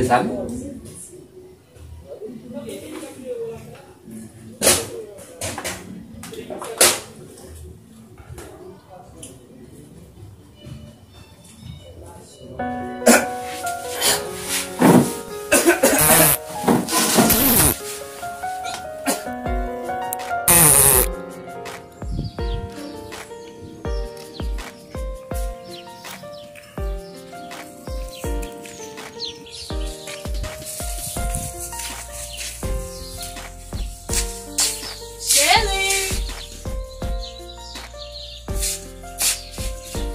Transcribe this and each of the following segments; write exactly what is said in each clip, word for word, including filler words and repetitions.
Sa nou? Cheri!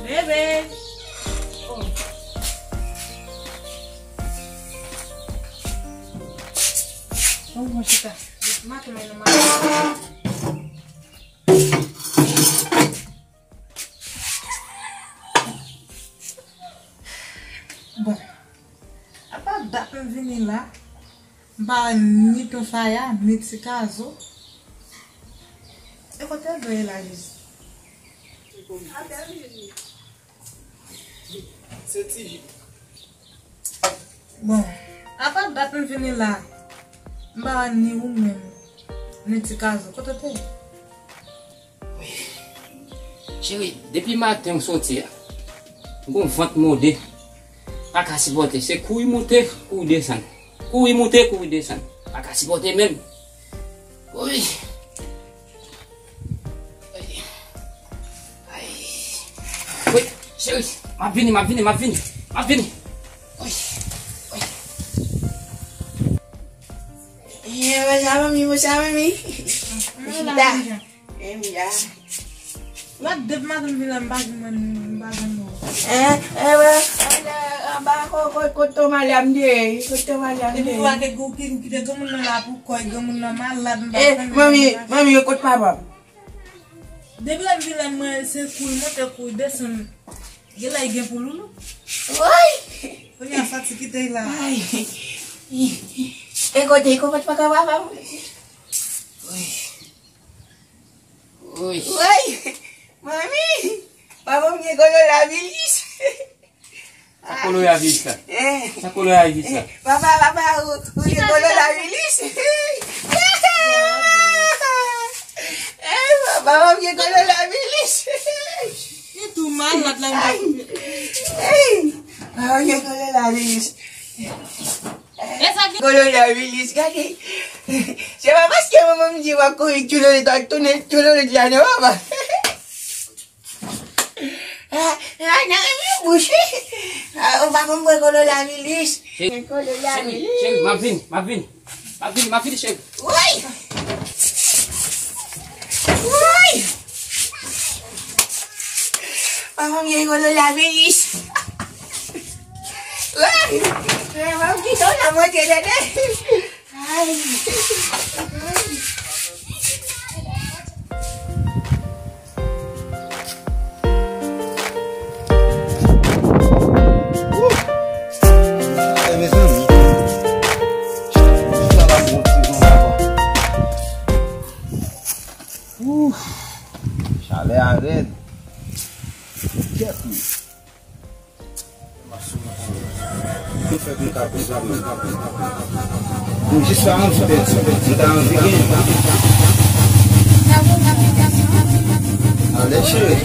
Bebe! Oh. Oh, mwen chita. Maten mwen nan maten. Bon, apa dat m vini la, m pa wè ni Ton Faya, ni Ti Kazo. E kote yo ye la, Jezi? Se ti jip. Bon, apa dat m vini la, m pa wè ni ou menm, ni Ti Kazo. Kote w te ye? Cheri, depi maten ou soti a, m gon vant mode, pa ka sipòte. Se kouri moute, kouri desann. Kouri moute, kouri desann. Pa ka sipòte menm. Woy. Ay. Ay. Woy, cheri, m ap vini, m ap vini, m ap vini. M ap vini. Woy. Woy. Eh, what's up, mami? What's up, mami? Chita. Eh, m la. Lat depi maten m vin la, m pa jwenn mwen, m pa jwenn nou. Eh, eh, wè, eh, anba ko, ko, kot Toma la m te ye, kot Toma la m te ye. Epi ou pa te kou ki, ou kite granmoun nan la pou kò, granmoun nan malad, m pa konn. Eh, mami, mami, kot papa m? Depi lè m vin la, mwen se kouri monte, kouri desann. Gen lè gen pou loulou. Woy! Kounye a fatig kite la. Ay. E kote, kòman papa m? Woy. Woy. Woy! Mami! Papa m gen kolo lavilis. Sa kolo lavilis la? Eh. Sa kolo lavilis la? Eh, papa, papa, ou, ou gen kolo lavilis? Eh, papa m gen kolo lavilis. Li tou malad la. Ay. Ay. Papa m gen kolo lavilis. E sa ki kolo lavilis, gade. Se pa paske manman m di w ap kouri tchoulolo, t ap tounen tchoulolo di la, non, papa. Ah, ah, nan, nan, bouch, wi. Ah, ou pa konn bwè kolo lavilis. Cheri, kolo lavilis. Cheri, cheri, m ap vini, m ap vini. M ap vini, m ap vini, cheri. Woy! Woy! Manman m gen kolo lavilis. Woy! Manman m gen kolo lavilis. Ay. Wouh! Sa fè, mezanmi. Sa va bon ti bon ankò. Wouh! Chalè a rèd. Kèt, wi. Mwen jis pa anvi pèdi, mwen ta anvi genyen. Ale, cheri.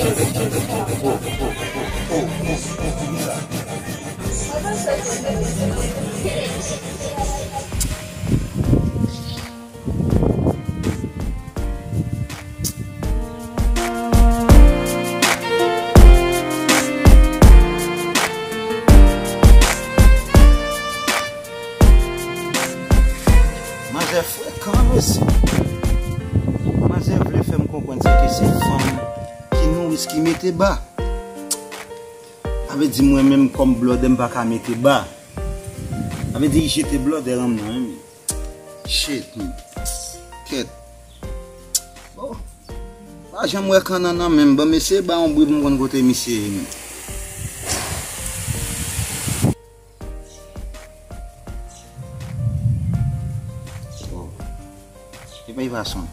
Manzè frekan, mesye. Manzè vle fè m konprann se ke se fanm ki nouris ki mete ba. Sa vle di mwen menm kòm blòdè m pa ka mete ba. Sa vle di li jete blòdè nan m nan, wi. Shit, man. Kèt. Bon. Pa janm wè kannan nan menm. Bon, mesye ba yon bri pou m konn kote misye ye, man. Bon. E pa yon fason.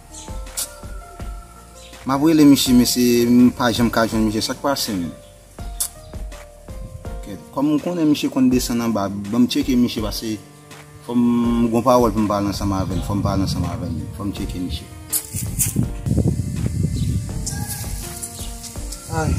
M ap rele misye, mesye, m pa janm ka jwenn misye. Sa k pase, man? Kèt. M konnen misye konn desann anba, ban m tcheke misye, paske fò m gon pawòl pou m pale ansanm avè l, fò m pale ansanm avè l, fò m tcheke misye. Ay.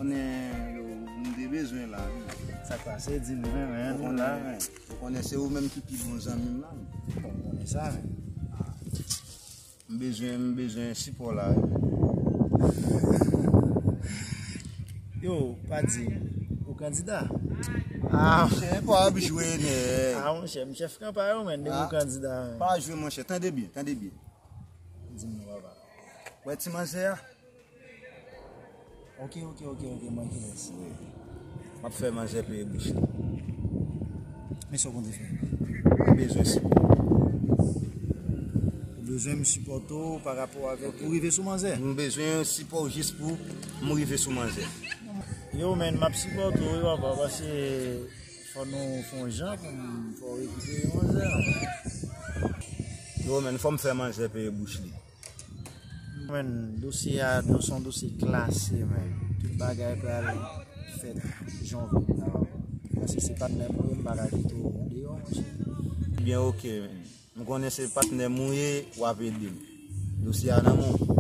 Konnen yo, m te bezwen la, wi. Sa k pase, di m, men, men, ou konnen, men. Ou konnen se ou menm ki pi bon zanmi m la, men. Bon, m konnen sa, men. M bezwen, m bezwen sipò la, wi, men. Yo, pa di, ou kandida? Ah, monchè, pa ap jwe, nèg. Ah, monchè, monchè, fè kanpay, men, depi ou kandida, men. Pa jwe, monchè, tande byen, tande byen. Di m non, papa. Wè ti manzè a? Ok, ok, ok, ok, mwen kilès. Wi. M ap fè manzè peye bouch li. Men sa w konte fè? M bezwen sipò. Ou bezwen m sipòte w pa rapò avèk ou rive sou manzè? M bezwen sipò w jis pou m rive sou manzè. Yo, men, m ap sipòte w, wi, papa, paske fò nou fè yon jan pou m fè w rekipere manzè a. Yo, men, fò m fè manzè peye bouch li. Men, dosye a, se yon dosye klase, men. Tout bagay pral fèt jan w vle la. Paske se patnè m ou ye, m pa ka kite w deyò, monchè. Byen, ok, men. M konnen se patnè m ou ye, w ap ede m. Dosye a nan men w.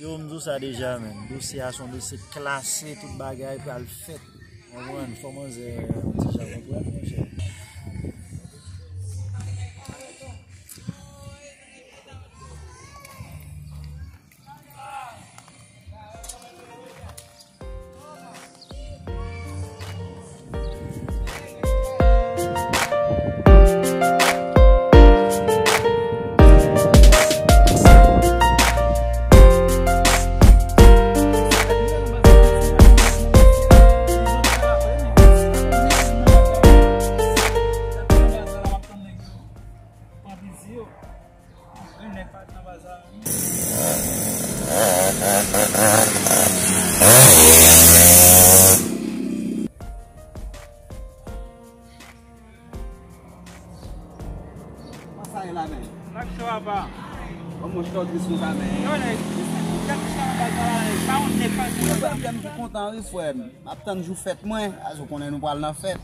Yo, m di w sa deja, men. Dosye a se yon dosye klase, tout bagay pral fèt. Konprann? Fò manzè yon ti jan konprann, monchè. Pran plizi yo. Anpil nèg pa t nan bazar. Kòman sa ye la, men? N ap cho apa. Kòman w chita w tris konsa, men? Yo, nèg, nèg ki chita nan bazar la, nèg, pa yon nèg pa t nan bazar. Frè m, m pi kontan, wi, frè m. M ap tann jou fèt mwen. Azo konnen nou pral nan fèt.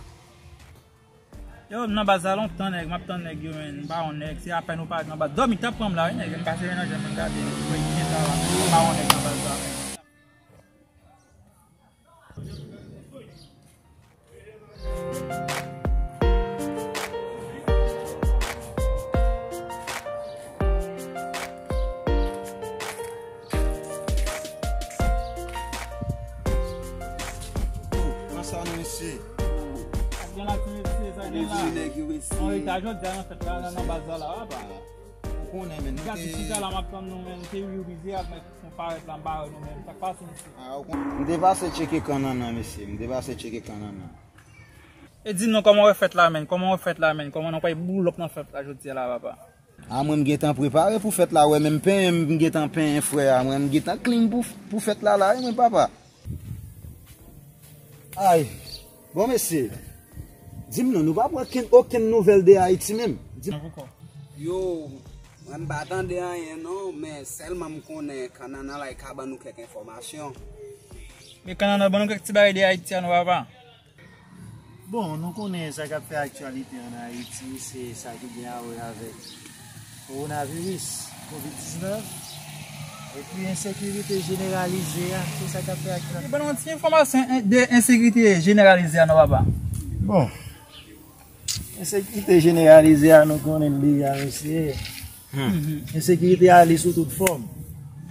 Yo, m nan baz la lontan, nèg. M ap tann nèg yo, men. M pa yon nèg. Se apèn ou parèt nan baz. Dòmi t ap pran m la, wi, nèg. M pase menaj mwen, m gade. Mwen, kisa la, men. M pa yon nèg nan baz la, men. Kòman sa nou, mesye? Sa gen la, ti mesye, sa gen la. Mesye, nèg yo, mesye. Ann reta jodi a nan fèt la, nan, nan baz la, la, papa. Ou konnen, men, nou te... Gad ti chita la, m ap tann nou, men, nou te rive ak nèg ki fon parèt la, m pa wè nou, men. Sa k pase, mesye? Ah, ou konnen. M te pase tcheke kan Nannan, mesye. M te pase tcheke kan Nannan. E di m non, kòman w wè fèt la, men? Kòman w wè fèt la, men? Kòman nou pral boulòk nan fèt la jodi a la, papa? A, mwen, m gentan prepare pou fèt la, wè, menm penyen, m gentan penyen, frè a, mwen, m gentan clean pou, pou fèt la, la, wi, mwen, papa. Ay, bon, mesye, di m non, nou pa pran okenn, okenn nouvèl de Ayiti menm? Di m. Yo, Mwen m pa tande anyen non, men sèlman m konnen Kanana la ka ban nou kèk enfòmasyon. Men Kanana ban nou kèk ti bagay de Ayiti a non papa. Bon, nou konnen sa k ap fè aktyalite ann Ayiti, se sa ki gen a wè avèk kowonaviris, kovid diznèf, epi ensekirite jeneralize a, se sa k ap fè aktyalite. Ban nou yon ti enfòmasyon, en, de ensekirite jeneralize a non papa. Bon, ensekirite jeneralize a, nou konnen l deja, mesye. Ensekirite a, li sou tout fòm.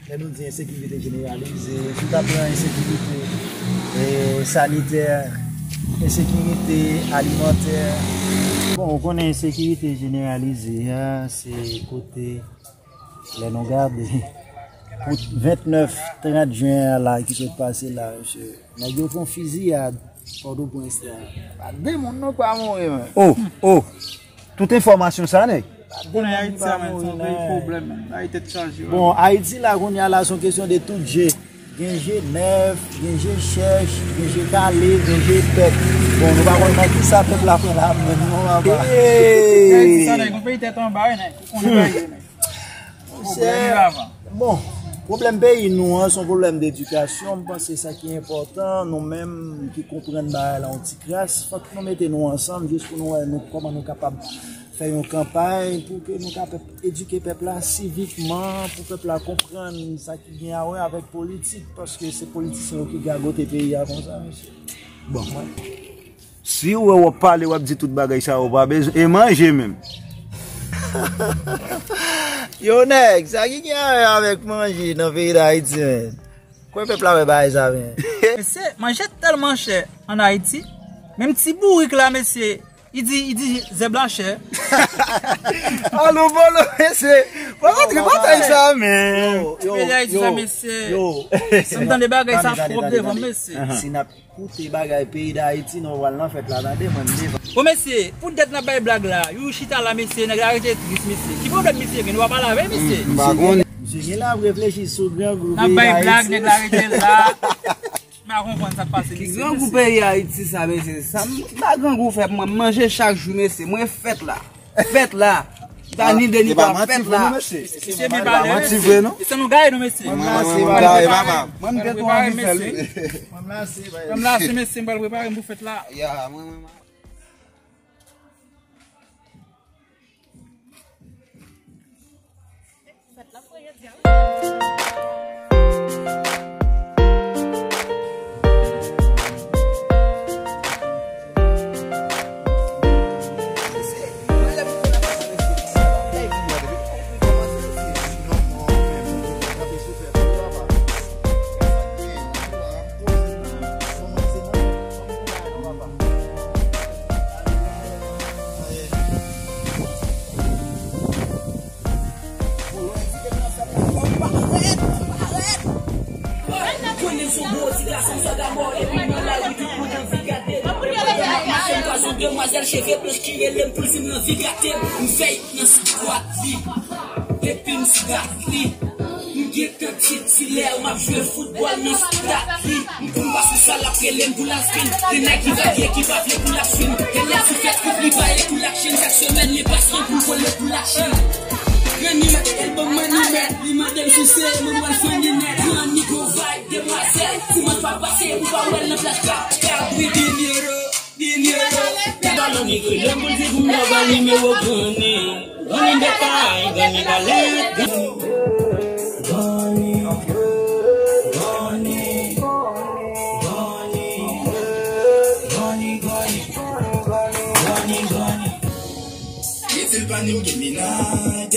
Lè nou di ensekirite jeneralize, si w ta pran ensekirite, eh, sanitè, ensekirite alimantè. Bon, ou konnen ensekirite jeneralize a, se kote, lè nou gade, pou vennèf, trant jen an la ki sot pase la, mesye, nèg yo fè yon fiziyad Pòtoprens la. Pa de moun non pa mouri, men. Oh, oh. Tout enfòmasyon sa, nèg. Konnen Ayiti a, men, se yon peyi pwoblèm, men. Ayiti tèt chaje, bon, Ayiti la, kounye a la, se yon kesyon de tout je. Gen je nèf, gen je chèch, gen je kale, gen je pèt. Bon, nou pa konn nan ki sa pèp la pran la, men non, papa. Ayiti sa, nèg, yon peyi tèt anba, wi, nèg. Ou konnen bagay yo, nèg. Monchè, bon, pwoblèm peyi nou an, se yon pwoblèm dedikasyon. M panse sa ki enpòtan, nou menm ki konprann bagay la yon ti kras, fòk nou mete nou ansanm jis pou nou wè nou, kòman nou kapab fè yon kanpay pou ke nou kapab edike pèp la sivikman, pou pèp la konprann sa ki gen a wè avèk politik, paske se politisyen yo ki gagote peyi a konsa, mesye. Bon, mwen. Si w wè w ap pale, w ap di tout bagay sa, w pa bezwen e manje menm. Yo, nèg, sa ki gen a wè avèk manje nan peyi Dayiti, menm? Kwè pèp la wè bagay sa, menm? Mesye, manje tèlman chè ann Ayiti, menm ti bourik la, mesye, li di, li di zèb la chè. Alo, bolo, mesye. Pa rantre batay sa, menm. Yo, yo, peyi Dayiti sa, mesye. Yo. Sa m tande bagay sa twòp devan, mesye. Si n ap Koute bagay peyi Dayiti, nou pral nan fèt la, tande, mwen, m devan. Bon, mesye, poutèt n ap bay blag la, Youri chita la, mesye, nèg la rete tris, mesye. Ki pwoblèm misye gen? Nou pa pale avè l, mesye. M pa konn. Misye gen la ap reflechi sou grangou peyi Dayiti. N ap bay blag, nèg la rete la. M pa konprann sa k pase, mesye. Ki grangou peyi Ayiti sa, mesye? Sa m, ki pa grangou fè pou mwen, m manje chak jou, mesye. Mwen fèt la. Fèt la. Dani Deni pa fèt la. Mesye, byen pale, mesye. Se nou gaye nou, mesye. Mwen lase, papa. Mwen te tou anvi fè l, wi. Mwen lase, mesye, m pral prepare m pou fèt la. Ya, mwen, mwen, mwen. Fèt la fre jodi a, wi. Konnen son gwo ti gason sòt a bò epi nan lari tout moun anvi gade. Mwen se yon demwazèl cheve blanch ki rele m pou l di m l anvi gate m. M fèy nan sitwat li. Epi m stat li. M gentan titilè, m ap jwe foutbòl nan stat li. M konn pa sou sa l ap rele m pou l al fin. Gen nèg ki va gen ki pa vle pou l al fin. Gen lè sou Facebook li pa ye pou l al chen. Chak semèn li pase pou l kole pou l al chen. Granny, el ban m mani mèt, li mande m si se mwen pral fini nèt. Granny gon vibe, demwazèl, si mwen pa pase, ou pa wè l nan plas ka. Kabri dinero. Granny, granny, granny, granny, granny, granny, granny, granny, granny, granny, granny, granny. Etil pa ni m gen mennaj.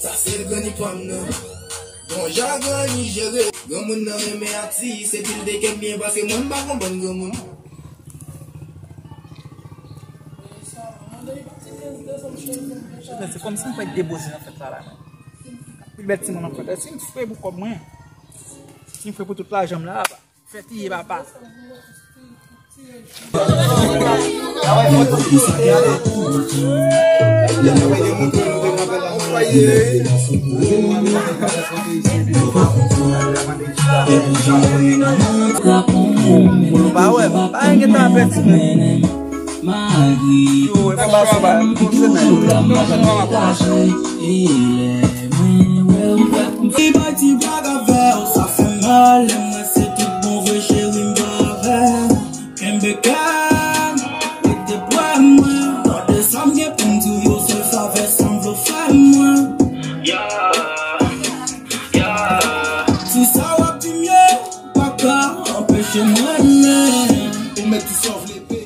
Sa se granny pa m nan. Bon jan granny jere. Granmoun nan renmen atis, epi l te kenbe m byen, paske mwen m pa konprann granmoun. Se kòmsi m fèk deboze nan fèt la, la, non. Pi bèl timoun nan fèt la. Si m fre pou kòb mwen, si m fre pou tout lajan m la, apa. Fèt li ye, papa. Ou pa wè, pa gen tan pèdi, men. Yo, e pa ba sa ba, konn se men. Ti blag avè w, sa fè mal, lè m wè se tout bon vre, cheri, m pa avè w. Kenbe kè m, rete prè mwen, tande sa m gen pou m di w yo, sèl favè sa m vle w fè mwen. Yeah, yeah. Si sa w ap di m ye, ou pa ka anpeche m renmen. Ou mèt di sa w vle, baby.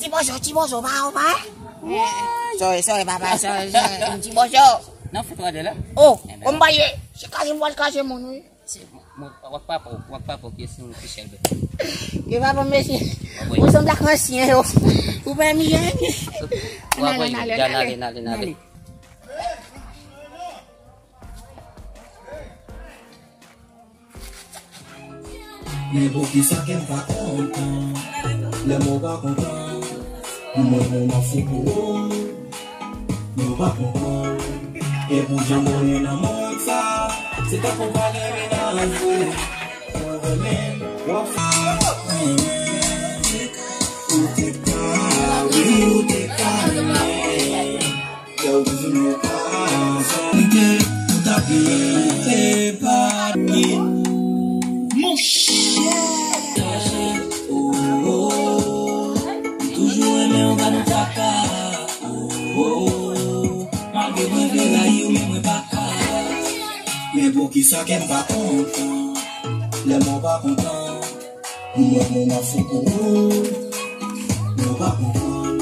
Ti bonjou, ti bonjou, pa ou pa. Sorry, sorry, papa, sorry, sorry. Ti bonjou. Nan fèt w ale la? Oh, kòm ba ye, se kaze m pral kaze moun, wi. Se, mwen, w ak papa w, w ak papa w ki se yon fichèl bèt. Ke papa mesye. Ou sanble ak ansyen yo. Ou pa menm jan. W ap wè, n ale, n ale, n ale, n ale. Men poukisa ke m pa kontan? Lè mwen pa kontan, mwen, mwen, m ap fou pou ou. Men ou pa konprann. E pou jan mwen ye nan mond sa, se tankou w pa gen mennaj vre. Ou renmen, w ap fè. Ou te ka, wi, ou te ka renmen. Lè w di nou pa ansanm, ou ta genyen epanye. Monchè. Oh, oh, oh. M toujou renmen w, pa nan traka. Oh, oh, oh. Malgre mwen vle rayi w, men mwen pa ka. Men poukisa ke m pa kontan? Lè mwen pa kontan, mwen, mwen, m ap fou pou ou. Mwen pa konprann.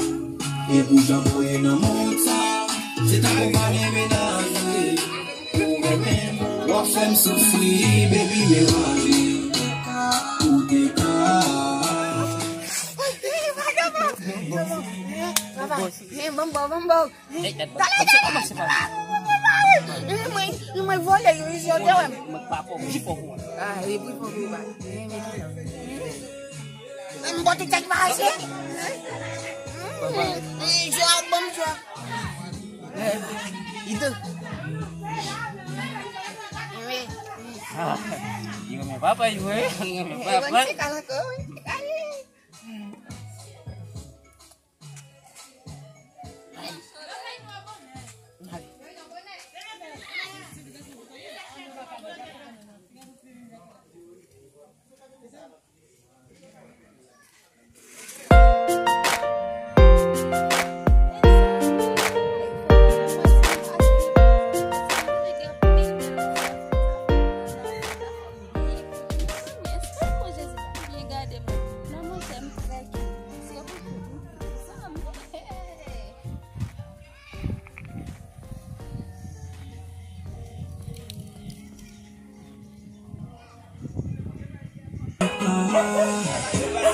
E pou jan mwen ye nan mond sa, se tankou pa gen mennaj vre. Ou menm, w ap fè m soufri, baby, men raje. Ou te ka. Papa, men bon, bon, bon, bon. Talè, talè, talè. Mwen, mwen vole yo, yo te wè m. Mwen pa fò, mwen fò pou mwen. Ah, e pi fò pou mwen. M bò tout tèt pa ase. Jwa, bon jwa. Ide. Ah, yo men papa, yo, yo men papa.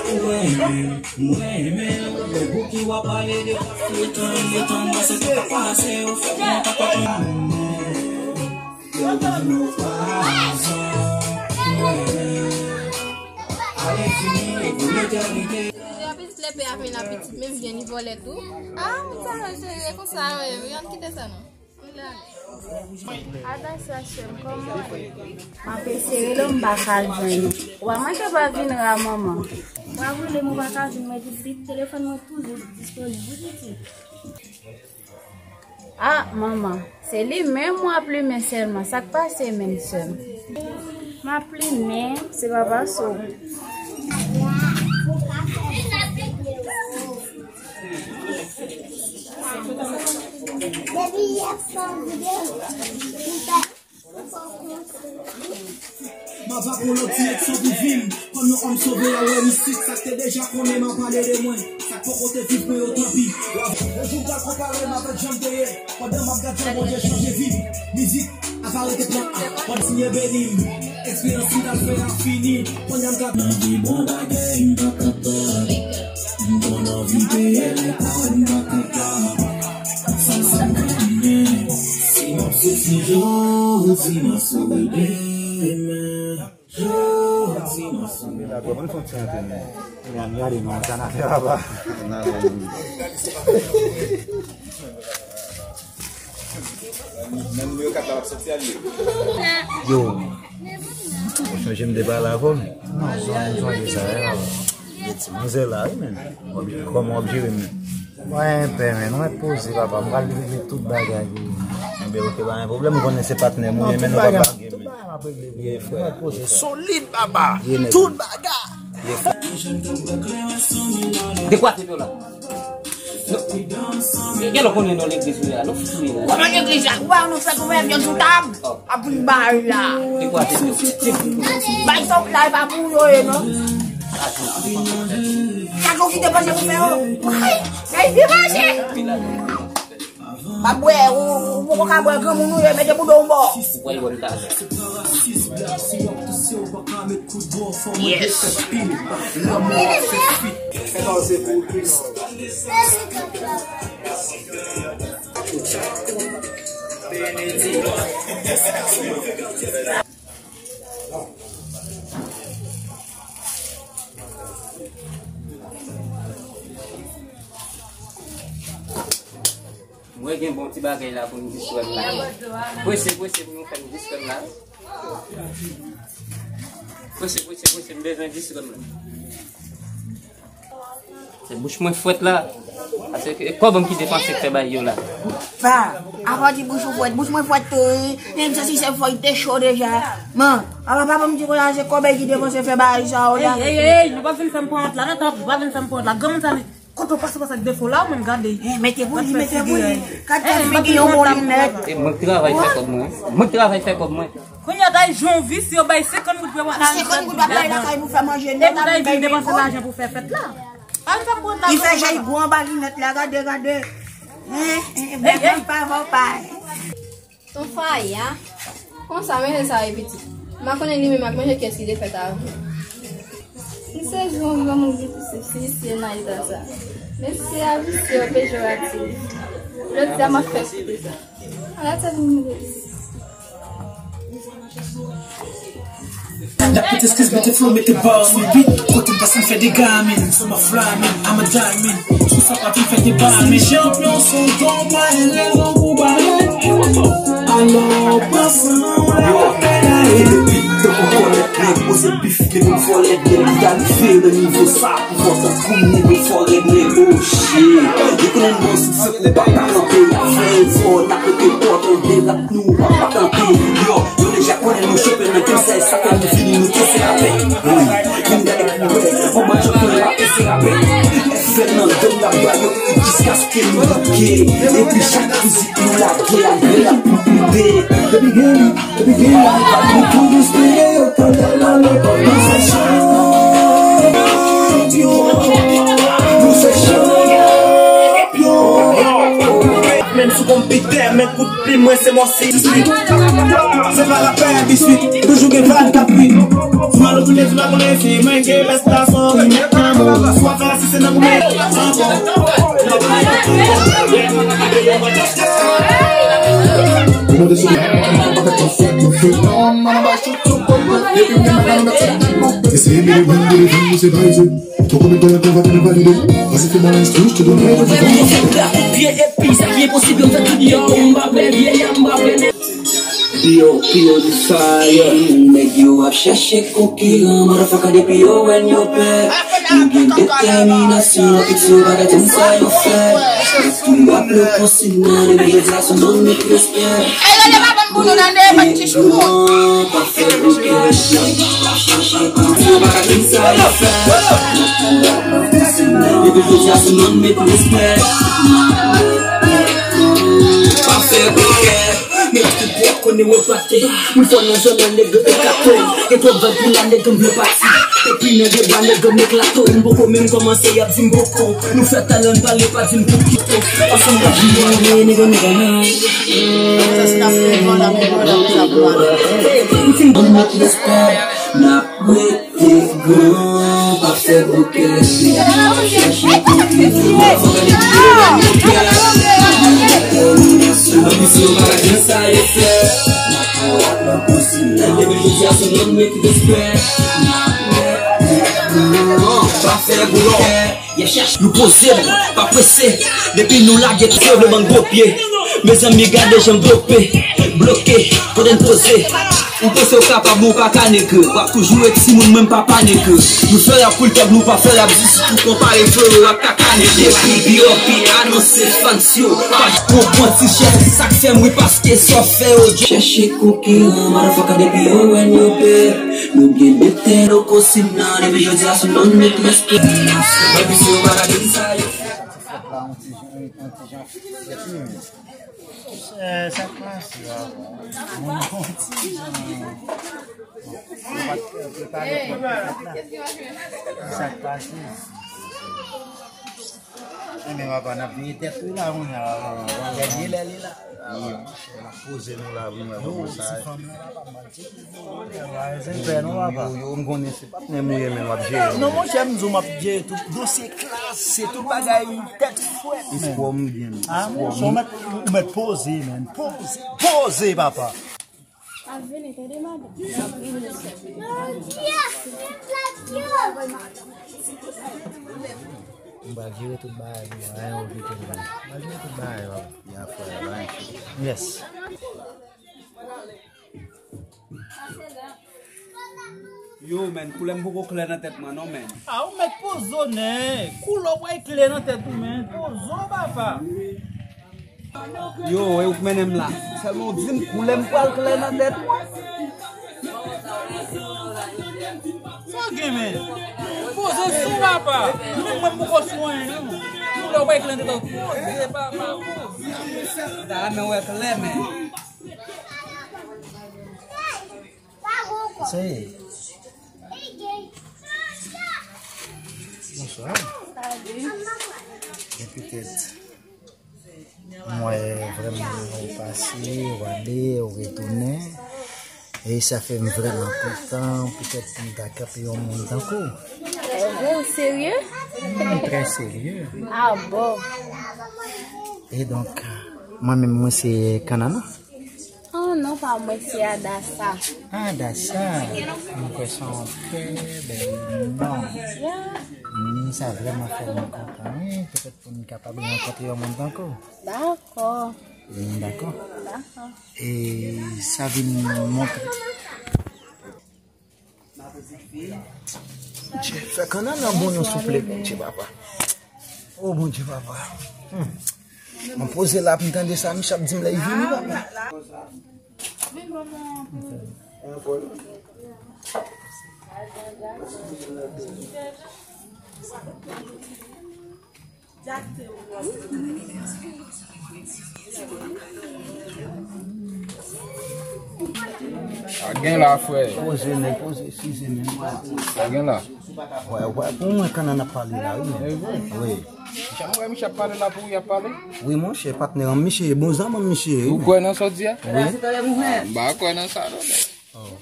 Mwen renmen, mwen renmen, lè Bouki w ap pale de letan, letan, mwen se te pase, ou fè mwen pa konprann. Plizyè pitit lèpè ap vin ap pitit, menm jan li vòlè tou. Ah, moun sa yo serye konsa, wi. Ann kite sa non. Ata sa, sè m, kòman w ye? M ap eseye, lè m pa ka jwenn ou. Ou pa manke pa vin ra, manman. Ou pa vle m, ou pa ka jwenn mwen pitit. Telefòn mwen toujou disponib, wi, pitit. Ah, manman, se li menm w ap limen sèlman. Sa k pase menm, sè m? M ap limen, se pa pase w. Depi yè swa m vide, m fè M ap apre yon lòt direksyon pou vi m. Kòm yon òm sove a wè m isit, sa k te deja konnen m ap pale de mwen. Sa k poko te viv mwen yo, tanpi. W ap yon jou pral konpare m avèk jan m te ye. Pandan m ap gad jan Bondye chanje vi m. Mizik ap arete plan A. Kontinye beni m. Eksperyans m t al fè a fini. Kounye a m ka nan vi bon bagay m pa kapab. M konn anvi peye leta m pa kapab. Sa sa m renmen. Si m ap soufri jodi, m a souri demen. Jodi, m a souri. Dakò, ban m fè yon ti antenn. Gade non, sa n a fè papa. Nan nimewo kat la w ap sòti a li ye. Yo. Ou chonje m te pale avè w? Non, m sonje sa, wi, papa. Ti manzè la, wi, men. Kòman w ap jere m? Mwen enpè, men. Mwen poze, papa. M pral regle tout bagay pou ou. Enben, oke, pa gen pwoblèm. M konnen se patnè m ou ye, men nou pa lage men. Ye, frè. Solid, papa. Tout bagay. Dekwa te la. Gen lè konnen nan legliz ou ye a, nou fouye la. Kòman legliz la? Ou pa nou fè konfyans sou tab? Ap vin bay la. Dekwa te la. Bay sa w la, e pa pou yo ye, non. Sa tou ki te panse pou fè yo. Ay, ay, te panse. Pa bwè, ou, ou poko ka bwè, granmoun ou ye, mete bouda w bò. Yes. Mwen gen bon ti bagay la pou m distrè m la. Prese, prese pou nou fè m distrè m la. Prese, prese, prese, m bezwen distrè m la. Se bouch mwen fwèt la. Paske e kòb m ki depanse k fè bay yo la. Pa, apa di bouch ou fwèt, bouch mwen fwèt tou, wi. Menm si se fòy te cho deja. Man, apa pa ban m di konsa se kòb ki depanse fè bay sa yo la. Ey, ey, ey, nou pa vin fè m pran wont la, non, tanpri, pa vin fè m pran wont la. Granmoun sa li, kote w pase, pase ak defo la, ou menm gade. Eh, mete pou li, mete pou li. Gad jan figi yon bon linèt. E mwen k travay fè kòb mwen. Mwen k travay fè kòb mwen. Kounye a, ta jan w visye, yo bay senkant goud pou w al. Senkant goud w ap bay lakay pou fè manje, epi ta vin depanse lajan pou fè fèt la. Pa vin fè m pran ta. Li fè jan l gwo anba linèt la, gade, gade. Hein, hein, bèl pa vò pa. Ton faya. Konsa, men se sa, e pitit. M pa konnen li menm ak manje kiyès ki te fèt avè l. M sezi yon granmoun ki visye nan eta sa. Mesye a visye, pejoratif. Jodi a, m ap fè koute sa. Ala tèt moun. N ap mete eskiz, mete flow, mete bar, mete beat. Kote m pase m fè dega, men, sou ma fly, men, I'm a diamond. Sou sa pa vin fè deba, men. Chanpyon sou ton mwen, lè yon kou balè. Alò, pran san, lè yon fè la, e. Beat tankou kòlèt, men, poze bif, men moun fò lèd, men, li ka rive nan nivo sa. Fò tankou m, nèg fò rèd, nèg, oh shit. Yo konnen m bon sou se kou pa ka kanpe. Fè efò, n ap rete pòt, on derap nou, pa pa kanpe. Yo, yo deja konnen nou chanpyon nan game sa, e sa fè nou vini, nou kese rapè. Wi, vin gade pou wè, on bòt chanpyon pa kese rapè. Fè nan gang n ap ba yo, jiskaske nou bouke. Epi chak mizik nou lage, apre l ap pou koute. Depi gen li, Epi gen la, nou tou dous peye yo talè la, nou pa nou se chanpyon, nou se chanpyon. Menm si w konpitè, men kout plim mwen se mò si. Se pa lapè, biswit, toujou gen vag k ap vin. Malo tounen sou la konnen si mwen gen lès la sou rimèt lanmou. Swa fè asise nan moumen. Fè koupye epi sa ki enposib yo fè tout yo m pa pè vye ya m pa pè. P O, P O the fire. Nèg yo ap chèche konkiran, motherfucker, depi yo wè n yo pè. Nou gen detèminasyon, pitit yo pa ka tann sa yo fè. Tou ap le konsiy nan, depi jodi a sou non met respè. Ey, gade pa bann pou nou tande, bann ti choukou. Pa fè bouke. Pitit yo pa ka tann sa yo fè. Tou ap le konsiy nan, depi jodi a sou non met respè. Pa fè bouke. Men tout bò konnen w epate. Moun fò nan zòn nan nèg yo eklate. Gen twòp vag pou la nèg m vle pati. Epi nan deba nèg m eklate. M poko menm kòmanse y ap di m poko. Nou fè talan n pale pa di m pou kite. Ansanm w ap di m bon men nèg m gannay. M fin ban m met respè. N ap rete gran, pa fè bouke. Chèche konfizyon, fò gade ki yo wè nou pè. Anbisyon pa ka jan sa yo fè. Depi jodi a se non met respè. Pa fè bouke. Nou poze, nou pa prese. Depi nou lage, tout yo vle bann gwo pye. Mezanmi, gade jan m dope, bloke. Kote n poze, ou panse w kapab, men w pa ka nèg. W ap toujou ret timoun, mwen m pa pa nèg. Nou fè rap pou l tèt, nou pa fè rap jis pou konpare frero ak kaka nèg. Depi B O P anonse fans yo, pa pran pran ti chèf, sa k fè m ri paske sa w fè yo. Chèche konkiran, motherfucker, depi yo wè n yo pè. Nou gen de tè loko sim nan, depi jodi a sou non nou k respè. Epi si yo pa ka di sa yo. Sa k pase a? Moun yon ti jan. Yo pa t prepare pou fèt la. Sa k pase? Enben papa, n ap veye tèt wi la kounye a papa. Gade lè li la. Wi, monchè, n ap poze nou la wi, mwen, kòman sa ye? Yo, ti fanm nan papa, m pa t di ki fanm nan, papa. Yo, yo, m konnen se patnè m ou ye, men w ap jere. Non, monchè, m di w m ap jere tout. Dosye klase, tout bagay tèt frèt, men. Eskwò m byen, eskwò m. Ah, monchè, ou mèt, ou mèt poze, men. Poze, poze, papa. Ap vini, tande, madanm. Ap vini. M pral jere tout bagay pou mwen, anyen oblije mwen. M pral jere tout bagay, papa. Ya, frè, ba yon chou. Yes. Yo, men, koulè m poko klè nan tèt mwen, non, men. A, ou mèt poze w, nèg. Koulè w pral klè nan tèt ou, men. Poze w, papa. Yo, e ou k mennen m la. Sèlman w di m koulè m pral klè nan tèt mwen. Sa w gen, men? Poze sou, papa. Menm mwen m poko sou anyen, non. Koulè w pral klè nan tèt ou. Poze, papa, poze. Ta renmen wè klè, men. Sa ye. Bonswa. Salut. Gen petèt. M wè vrèman ou pase, ou ale, ou retounen. E sa fè m vrèman kontan, petèt pou m ta kanpe yon moun tankou w. E vre, ou serye? M trè serye. Ah bon? E donk, mwen menm, mwen se Kanana. Oh non, pa mwen, se Adassa. Adassa, m kwè se yon trè bèl non. Ya. Wi, sa vrèman fè mwen kontan, wi. Petèt pou n kapab rankontre yon moun tankou w. Dakò. Wi, dakò. Dakò. E sa vin montre. Bondye, fè Kanana bon non, souple, Bondye papa. O Bondye papa. Hmm. Mwen poze la pou m tande sa misye ap di m lè l vini, papa. Sa gen la, frè. Poze, men, poze, size, men. Sa gen la. Wè, wè, pou mwen, Kanana ap pale la, wi. E vre? Wi. Misye, mwen wè misye ap pale la pou y ap pale. Wi, monchè, patnè an misye, bon zanmi an misye, wi. Ou kwè nan sa w di a? Wi. M pa kwè nan sa, non. Oh.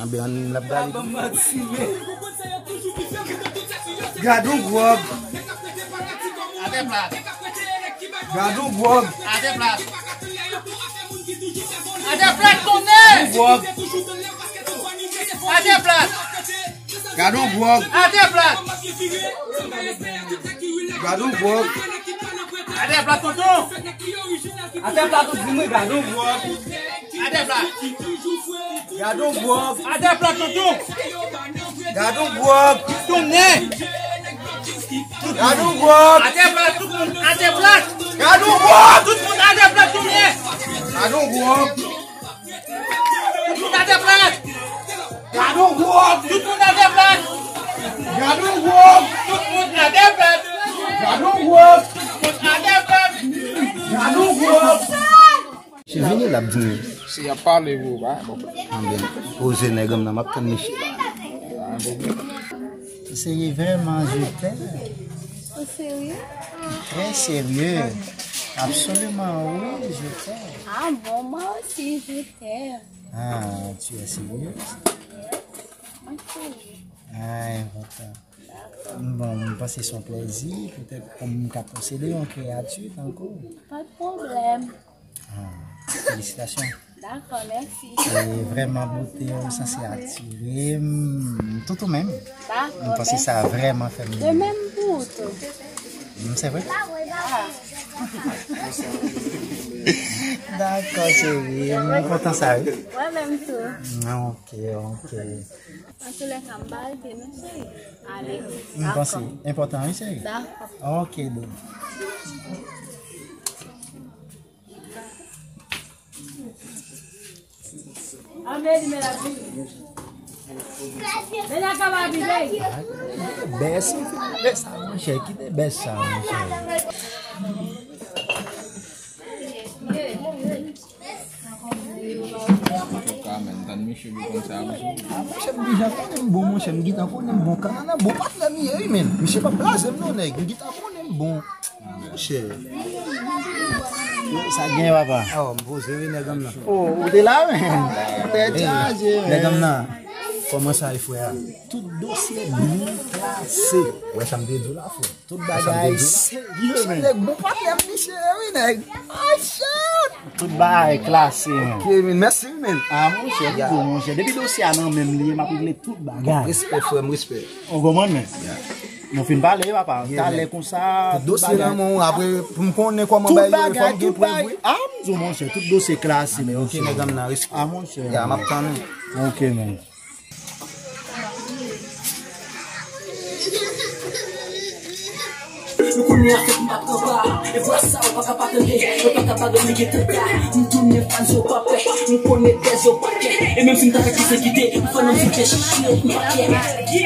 Anben, ann n ap gade. Gad on gwòg. Atè plat. Gad on gwòg. Atè plat. Atè plat, tonnè! Gwòg. Atè plat. Gad on gwòg. Atè plat. Gad on gwòg. Atè plat, tonton. Atè plat, ou di mwen, gad on gwòg. Atè plat. Gad on gwòg. Atè plat, tonton. Gad on gwòg. Tonnè. Gad on gwòg. Atè plat, tout moun, atè plat. Gad on gwòg. Tout moun, atè plat, tonnè. Gad on gwòg. Tout moun atè plat. Gad on gwòg. Tout moun atè plat. Gad on gwòg. Tout moun atè plat. Gad on gwòg. Tout moun atè plat. Gad on gwòg. Se vini l ap di m. Se y ap pale pou ou, pa bon. Anben, poze nèg an nan, m ap tann misye la. Ou serye vrèman, je t'aime. Ou serye? Très sérieux. Absolument, oui, je t'aime. Ah bon, moi aussi, je t'aime. Ah, tu es sérieuse? Moi, je suis sérieuse. Ah, enpòtan. Bon, m panse se yon plèzi, petèt, pou m ka posede yon kreyati tankou w. Pa de pwoblèm. Ah, felisitasyon. Dakò, mèsi. E vrèman, bote w sanse atire m, tout ou menm. Dakò, mèsi. M panse sa vrèman fè m. De menm pou ou tou. Mm, se vre? Ah. Dakò, cheri. Mwen kontan sa, wi. Mwen menm tou. Ah, ok, ok. Antoulèka, m pa rete non, cheri. Ale. M panse enpòtan, wi, cheri. Dakò. Ok, boo. Bèl sa, monchè, kite bèl sa, monchè. Antouka, men, tann Michou, li konn sa, Michou. Ah, monchè, m deja konnen m bon, monchè, m gentan konnen m bon. Kanana bon patnè m ye, wi, men. Misye p ap blaze m non, nèg. M gentan konnen m bon. Monchè. Sa gen, papa? Oh, m poze, wi, nèg an m nan. Oh, ou te la, men? Tèt chaje, men. Nèg an m nan. Kòman sa ye, frè a? Tout dosye byen klase. Wè sa m te di w la, frè. Tout bagay serye, men. Nèg bon patnè m, misye, wi, nèg. Oh, shit! Tout bagay klase, men. Ok, men, mèsi, men. Ah, monchè, m di w, monchè. Depi dosye a nan men m li ye, m ap regle tout bagay. Respè, frè m, respè. Ou konprann, men? Nou fin pale, papa. Talè konsa, tout dosye nan men w, apre, pou m konnen kòman bagay yo ye, fò m gen prèv, wi. Ah, m di w, monchè, tout dosye klase, men, ok, nèg an m nan, respè. Ah, monchè. Ya, m ap tann ou. Ok, men. Nou konnen afè m pa t anba, e vwa sa ou pa ka pa tande, mwen pa ka padone gen tanta, m tounen fan yo pa pè, m konnen dèz yo pa kè, e menm si m ta fè ki se kite, m fè nan m sou kè chichi, m pa kè.